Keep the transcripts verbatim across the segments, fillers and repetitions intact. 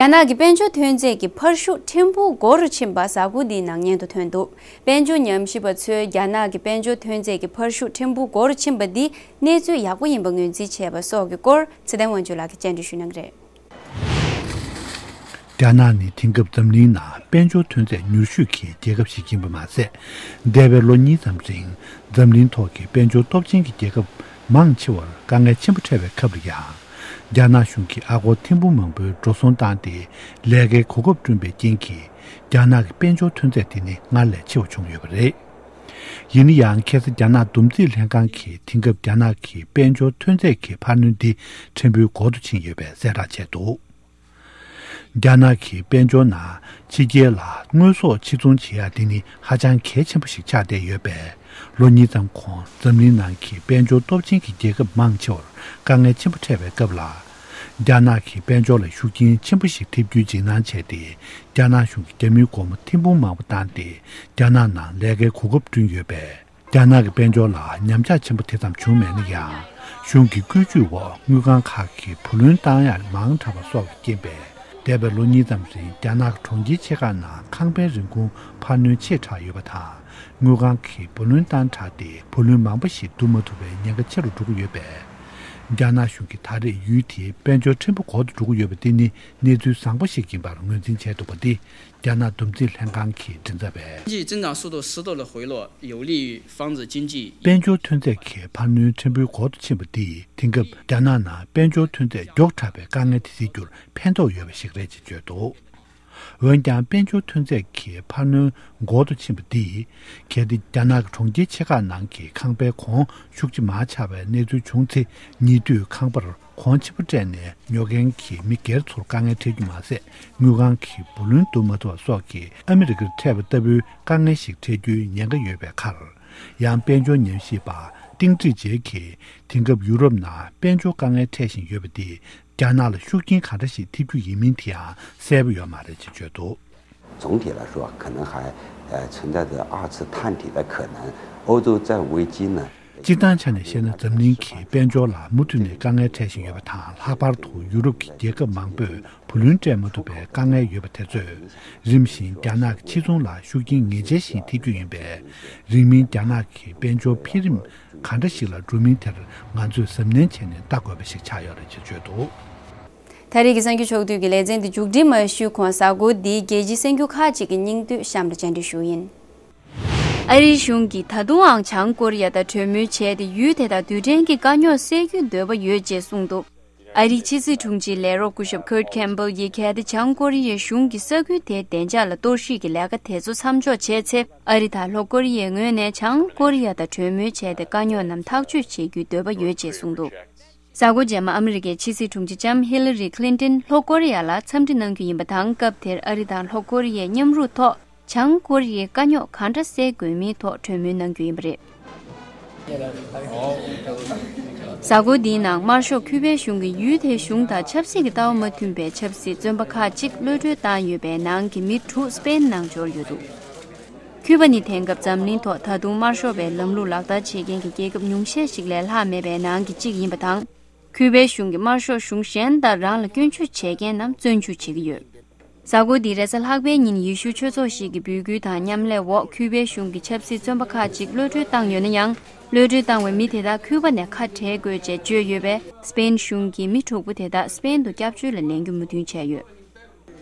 རྒྱ་ནག་གི་དཔལ་འབྱོར་ཐོན་རྫས་ཀྱི་འཕར་ཤུགས་ཕྲན་བུ་མགོ་རུ་ཕྱིན་པ་གཟའ་འཁོར་འདིའི་ནང་སྙན་དུ་ཐོན་འདུག་དཔལ་འབྱོར་ཉམས་ཞིབ་པ་ཚོས་རྒྱ་ནག་གི་དཔལ་འབྱོར་ཐོན་རྫས་ཀྱི་འཕར་ཤུགས་ཕྲན་བུ་མགོ་རུ་ཕྱིན་པ་འདི་གནས་ཚུལ་ཡག་པོ་ཡིན་པ་ངོས་འཛིན་བྱས་པ་སོགས་ཀྱི་སྐོར་ཚེ་བརྟན་དབང་ཕྱུག་ལགས་ཀྱིས་བཅར་འདྲི་ཞུ་གནང་གི་རེད། རྒྱ་ནག་ནི་དེང་སྐབས་འཛམ་གླིང་ནང་དཔལ་འབྱོར་ཐོན་རྫས་མྱུར་ཤོས་ཀྱི་རྒྱལ་ཁབ་ཞིག་ཡིན་པ་མ་ཟད། འདས་པའི་ལོ་གཉིས་ཙམ་རིང་འཛམ་གླིང་ཐོག་གི་དཔལ་འབྱོར་སྟོབས་ཆེན་གྱི་རྒྱལ་ཁབ་མང་ཆེ་བར་དཀའ་ངལ་ཆེན་པོ་འཕྲད་པའི་སྐབས་ལ་ཡང་། རྒྱ་ནག་གཞུང་གིས་ཨ་སྒོར་ཐེར་འབུམ་མང་པོའི་འགྲོ་སོང་བཏང་སྟེ་ལས་ཀའི་གོ་སྐབས་བསྐྲུན་པའི་རྐྱེན་གྱིས། རྒྱ་ནག་གི་དཔལ་འབྱོར་ཐོན་རྫས་དེ་ནི་སྔར་ལས་ཆེ་བ་བྱུང་ཡོད་པ་རེད། ཡིན་ན་ཡང་ཁ་སང་རྒྱ་ནག་བསྡོམས་རྩིས་ལྷན་ཁང་གིས་དེང་སྐབས་རྒྱ་ནག་གི་དཔལ་འབྱོར་ཐོན་རྫས་ཀྱི་འཕར་སྣོན་འདི་ཕྲན་བུའི་འགོར་དུ་ཕྱིན་ཡོད་པའི་གསལ་བསྒྲགས་བྱས་འདུག་རྒྱ་ནག་གི་དཔལ་འབྱོར་ནང་ཕྱི་རྒྱལ་ལ་དངོས་ཟོག་ཕྱིར་ཚོང་བྱེད་ཡ་འདི་ནི་ཧ་ཅང་གལ་ཆེན་པོ་ཞིག་ཆགས་བསྡད་ཡོད་པས། ལོ་གཉིས་ཙམ་གོང་འཛམ་གླིང་ནང་གི་དཔལ་འབྱོར་སྟོབས་ཆེན་གྱི་རྒྱལ་ཁབ་མང་ཆེ་བར་དཀའ་ངལ་ཆེན་པོ་འཕྲད་པའི་སྐབས་ལ། རྒྱ་ནག་གི་དཔལ་འབྱོར་ལ་ཤུགས་རྐྱེན་ཆེན་པོ་ཞིག་ཐེབས་རྒྱུའི་འཇིགས་སྣང་བྱས་ཏེ། རྒྱ་ནག་གཞུང་གིས་རྒྱ་མིའི་སྒོར་མོ་ཐེར་འབུམ་མང་པོ་བཏང་སྟེ། རྒྱ་ནག་ནང་ལས་ཀའི་གོ་སྐབས་བསྐྲུན་ཡོད་པས། རྒྱ་ནག་གི་དཔལ་འབྱོར་ལ་ཉམས་ཆག་ཆེན་པོ་དེ་ཙམ་བྱུང་མེད་ན་ཡང་། གཞུང་གི་བཀོད་ཇུས་འོག་དངུལ་ཁང་ཁག་གིས་བུ་ལོན་བཏང་ཡག་མང་དྲགས་པ་སོགས་ཀྱི་རྐྱེན་པས། འདས་པའི་ལོ་གཉིས་ཙམ་རིང་རྒྱ་ནག་གི་གྲོང་ཁྱེར་ཆེ་ཁག་ནང་ཁང་པའི་རིན་གོང་འཕར་སྣོན་ཆེ་དྲགས་ཡོད་པ་དང་། དངུལ་ཁང་གིས་བུ་ལོན་བཏང་དྲགས་ཏེ་བུ་ལོན་མང་པོ་ཞིག་བསྡུ་མ་ཐུབ་པའི་ཉེན་ཁ་ཆེ་རུ་འགྲོ་གི་ཡོད་པས། རྒྱ་ནག་གཞུང་གིས་ད་རེས་ཡུལ་དེའི་དཔལ་འབྱོར་ཕྲན་བུ་འགོར་དུ་འགྲོ་གི་ཡོད་པ་དེ་ནི་གནས་ཚུལ་བཟང་པོ་ཞིག་ཡིན་པར་ངོས་འཛིན་བྱས་འདུག་པ་འདི། རྒྱ་ནག་བསྡོམས་རྩིས་ལྷན་ཁང་གི་མགྲིན་ཚབ་པས། 经济增长速度适度的回落，有利于防止经济 དཔལ་འབྱོར་ཐོན་རྫས་ཀྱི་འཕར་སྣོན་ཕྲན་བུའི་འགོར་དུ་ཕྱིན་པ་འདིས་དེང་སྐབས་རྒྱ་ནག་ནང་དཔལ་འབྱོར་ཐོན་རྫས་མགྱོགས་དྲགས་པའི་དཀའ་ངལ་དེ་སེལ་རྒྱུར་ཕན་ཐོགས་ཡོད་པ་ཞིག་རེད་ཅེས་བརྗོད་འདུག་འོན་ཀྱང་དཔལ་འབྱོར་ཐོན་རྫས་ཀྱི་འཕར་སྣོན་འགོར་དུ་ཕྱིན་པ་འདིས། གལ་ཏེ་རྒྱ་ནག་གི་གྲོང་ཁྱེར་ཆེ་ཁག་ནང་གི་ཁང་པའི་གོང་ཤུགས་ཆེ་མར་ཆག་པའི་གནས་ཚུལ་བྱུང་ཚེ། ཉེ་དུས་ཁང་པར་གོང་ཆེན་པོ་སྤྲད་ནས་ཉོ་མཁན་གྱི་མི་སྒེར་ཚོར་དཀའ་ངལ་འཕྲད་རྒྱུ་མ་ཟད། དངུལ་ཁང་གི་བུ་ལོན་བསྡུ་མ་ཐུབ་པ་སོགས་ཀྱི་ཨ་མི་རི་ཀར་འཕྲད་པ་ལྟ་བུའི་དཀའ་ངལ་ཞིག་འཕྲད་རྒྱུའི་ཉེན་ཁ་ཡོད་པའི་ཁར། ཡང་དཔལ་འབྱོར་ཉམས་ཞིབ་པ་ཏིང་ཀྲི་ཇེ་གིས་དེང་སྐབས་ཡུ་རོབ་ནང་དཔལ་འབྱོར་དཀའ་ངལ་འཕྲད་བཞིན་ཡོད་པ་འདིས། རྒྱ་ནག་ལ་ཤུགས་རྐྱེན་གང་འདྲ་ཞིག་ཐེབས་རྒྱུ་ཡིན་མིན་དེ་ཡང་གསལ་པོ་ཡོད་མ་རེད་ཅེས་བརྗོད་འདུག 总体来说，可能还呃存在着二次探底的可能。欧洲债务危机呢？ སྤྱིར་བཏང་ཆ་ནས་བཤད་ན། འཛམ་གླིང་གི་དཔལ་འབྱོར་ལ་མུ་མཐུད་ནས་དཀའ་ངལ་འཕྲད་བཞིན་ཡོད་པ་དང་། ལྷག་པར་དུ་ཡུ་རོབ་ཀྱི་རྒྱལ་ཁབ་མང་པོས་བུ་ལོན་སྤྲད་མ་ཐུབ་པའི་དཀའ་ངལ་ཡོད་པ་དེ་ཚོས། རིམ་བཞིན་རྒྱ་ནག་གི་ཕྱིར་ཚོང་ལ་ཤུགས་རྐྱེན་ངེས་ཅན་ཞིག་ཐེབས་རྒྱུ་ཡིན་པས། རིང་མིན་རྒྱ་ནག་གི་དཔལ་འབྱོར་འཕེལ་རིམ་གང་འདྲ་ཞིག་ལ་འགྲོ་མིན་དེར་ང་ཚོས་གཟབ་ནན་བྱས་ནས་ལྟ་དགོས་པ་ཞིག་ཆགས་ཡོད་རེད་ཅེས་བརྗོད་འདུག་ད་རེས་ཀྱི་གསར་འགྱུར་ཕྱོགས་བསྡུས་ཀྱི་ལེ་ཚན་འདི་མཇུག་སྒྲིལ་མ་ཞུས་གོང་། གཟའ་འཁོར་འདིའི་རྒྱལ་སྤྱིའི་གསར་འགྱུར་ཁག་ཅིག་གི་སྙིང་བསྡུས་གཤམ་ལ་སྤྱན་འདྲེན་ཞུ་ཡིན། ཨ་རིའི་གཞུང་གིས་ད་དུང་ཡང་བྱང་ཀོ་རི་ཡ་དང་གྲོས་མོལ་བྱས་ཏེ། ཡུལ་དེ་དག་རྡུལ་ཕྲན་གྱི་དཀའ་རྙོག་སེལ་རྒྱུའི་འདོད་པ་ཡོད་ཅེས་གསུངས་འདུག་ཨ་རིའི་ཕྱི་སྲིད་དྲུང་ཆེའི་ལས་རོགས་སྐུ་ཞབས་Kurt Campbell་ཡིས་གལ་ཏེ་བྱང་ཀོ་རི་ཡའི་གཞུང་གིས་ས་ཁུལ་དེའི་བདེ་འཇགས་ལ་གཏོར་བཤིག་གི་ལས་ཀ་དེ་ཚོ་མཚམས་འཇོག་བྱས་ཚེ། ཨ་རི་དང་ལྷོ་ཀོ་རི་ཡའི་ངོས་ནས་བྱང་ཀོ་རི་ཡ་དང་གྲོས་མོལ་བྱས་ཏེ། དཀའ་རྙོག་རྣམས་ཐག་གཅོད་བྱེད་རྒྱུའི་འདོད་པ་ཡོད་ཅེས་གསུངས་འདུག་གཟའ་འཁོར་རྗེས་མ་ཨ་མི་རི་ཀའི་ཕྱི་སྲིད་དྲུང་ཆེ་ལྕམ་ཧི་ལ་རི་ཁི་ལིན་ཏིན་ལྷོ་ཀོ་རི་ཡ་ལ་འཚམས་འདྲི་གནང་རྒྱུ་ཡིན་པ་དང་། སྐབས་དེར་ཨ་རི་དང་ལྷོ་ཀོ་རི་ཡས་མཉམ་རུབ་ཐོག་བྱང་ཀོ་རི་ཡའི་དཀའ་རྙོག་གང་འདྲ་སེལ་དགོས་མིན་ཐོག་གྲོས་མོལ་གནང་རྒྱུ་ཡིན་པ་རེད། གཟའ་འཁོར་འདིའི་ནང་དམར་ཤོག་ཁུ་པའི་གཞུང་གིས་ཡུལ་དེའི་གཞུང་དང་ཆབ་སྲིད་ཀྱི་ལྟ་བ་མ་མཐུན་པའི་ཆབ་སྲིད་བཙོན་པ་ཁག་ཅིག་གློད་གྲོལ་བཏང་ཡོད་པའི་ནང་གི་མི་དྲུག་སི་པེན་ནང་འབྱོར་ཡོད་འདུག་ཁུ་པ་ནི་དེང་སྐབས་འཛམ་གླིང་ཐོག་ད་དུང་དམར་ཤོག་པའི་ལམ་ལུགས་ལག་བསྟར་བྱེད་མཁན་གྱི་རྒྱལ་ཁབ་ཉུང་ཤས་ཤིག་ལས་ལྷག་མེད་པའི་ནང་གི་གཅིག་ཡིན་པ་དང་། ཁུ་པའི་གཞུང་གིས་དམར་ཤོག་གཞུང་གཞན་དང་རང་ལ་སྐྱོན་བརྗོད་བྱེད་མཁན་རྣམས་བཙོན་འཇུག་བྱེད་ཀྱི་ཡོད། གཟའ་འཁོར་འདིའི་རེས་གཟའ་ལྷག་པའི་ཉིན་ཡེ་ཤུ་ཆོས་ཚོགས་ཤིག་གི་འབོད་སྐུལ་དང་མཉམ་ལས་འོག་ཁུ་པའི་གཞུང་གིས་ཆབ་སྲིད་བཙོན་པ་ཁག་ཅིག་གློད་གྲོལ་བཏང་ཡོད་ན་ཡང་། གློད་གྲོལ་བཏང་བའི་མི་དེ་དག་ཁུ་པ་ནས་ཁ་བྲལ་དགོས་ཅེས་བརྗོད་ཡོད་པས། སི་པེན་གཞུང་གིས་མི་དྲུག་པོ་དེ་དག་སི་པེན་དུ་སྐྱབས་བཅོལ་ལ་ལེན་རྒྱུ་མོས་མཐུན་བྱས་ཡོད།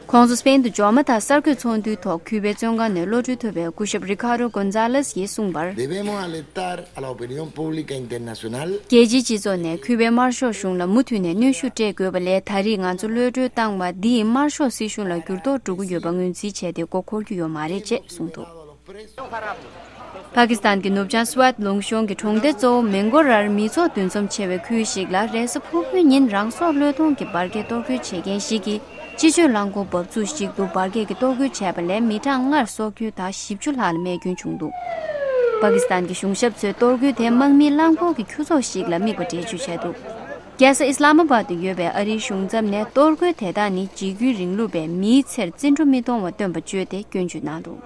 ཁོང་ཚོ་སི་པེན་དུ་འབྱོར་མ་ཐག་གསར་འགོད་ཚོགས་འདུའི་ཐོག་ཁུ་པའི་བཙོན་ཁང་ནས་གློད་གྲོལ་ཐུབ་པའི་སྐུ་ཞབས་རི་ཁཱ་རོ་གོན་ཛ་ལེས་ཡིས་གསུངས་པར། Debemos alertar a la opinión pública internacional. རྒྱལ་སྤྱིའི་སྤྱི་ཚོགས་ནས་ཁུ་པའི་དམར་ཤོག་གཞུང་ལ་མུ་མཐུད་ནས་གནོན་ཤུགས་སྤྲད་དགོས་པ་ལས། ད་རེས་ང་ཚོ་གློད་གྲོལ་བཏང་བ་འདིས་དམར་ཤོག་སྲིད་གཞུང་ལ་འགྱུར་ལྡོག་འགྲོ་གི་ཡོད་པ་ངོས་འཛིན་བྱས་ཏེ་མགོ་འཁོར་རྒྱུ་ཡོད་མ་རེད་ཅེས་གསུངས་འདུག་པ་ཀི་སི་ཐན་གྱི་ནུབ་བྱང་སུ་ཝད་ལུང་གཤོང་གི་གྲོང་སྡེ་གཙོ་བོ་མེང་གོ་རར་མི་ཚོགས་འདུ་འཛོམས་ཆེ་བའི་ཁུལ་ཞིག་ལ། རེས་གཟའ་ཕུར་བུའི་ཉིན་རང་སྲོག་བློས་གཏོང་གི་འབར་གས་གཏོར་རྒོལ་བྱེད་མཁན་ཞིག་གིས་སྤྱི་སྤྱོད་རླངས་འཁོར་འབབ་ཚུགས་ཤིག་ཏུ་འབར་གས་ཀྱི་གཏོར་རྒོལ་བྱས་པ་ལས། མི་གྲངས་ལྔར་སྲོག་སྐྱོན་དང་། བཞི་བཅུ་ལྷག་ལ་རྨས་སྐྱོན་བྱུང་འདུག་པ་ཀི་སི་ཐན་གྱི་གཞུང་ཞབས་ཚོས་གཏོར་རྒོལ་དེ་དམག་མིའི་རླངས་འཁོར་གྱི་ཁྱུ་ཚོགས་ཤིག་ལ་དམིགས་པ་འགྲེལ་བརྗོད་བྱས་འདུག་རྒྱལ་ས་ཨི་སི་ལ་མ་བཱད་དུ་ཡོད་པའི་ཨ་རིའི་གཞུང་ཚབ་ནས་གཏོར་རྒོལ་དེ་དག་ནི་འཇིགས་སྐུལ་རིང་ལུགས་པས་མིའི་ཚེར་བརྩི་འགྲོ་མི་གཏོང་བ་སྟོན་པ་བརྗོད་དེ་སྐྱོན་བརྗོད་གནང་འདུག་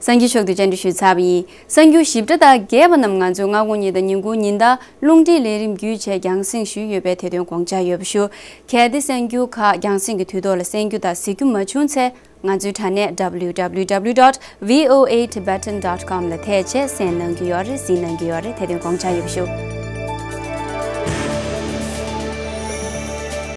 གསར་འགྱུར་ཕྱོགས་བསྡུས་བཅར་འདྲི་ཞུས་ཚར་བ་ཡིན། གསར་འགྱུར་ཞིབ་ཕྲ་དང་རྒྱས་པ་རྣམས་ང་ཚོའི་སྔ་དགོང་ཉིན་དང་ཉིན་གུང་ཉིན་ལྟར་རླུང་འཕྲིན་ལས་རིམ་བརྒྱུད་བྱས་རྒྱང་སྲིང་ཞུས་ཡོད་པས་དེ་དོན་དགོངས་འཇགས་ཡོད་པ་ཞུ། གལ་ཏེ་གསར་འགྱུར་ཁག་རྒྱང་སྲིང་གི་དུས་ཐོག་ལ་གསན་རྒྱུ་དང་གཟིགས་རྒྱུ་མ་བྱུང་ཚེ། ང་ཚོའི་དྲ་གནས་W W W dot V O A Tibetan dot com ལ་ཐེབས་བྱས་གསན་གནང་རྒྱུ་ཡོད་རེད། གཟིགས་གནང་རྒྱུ་ཡོད་རེད། དེ་དོན་དགོངས་འཇགས་ཡོད་པ་ཞུ།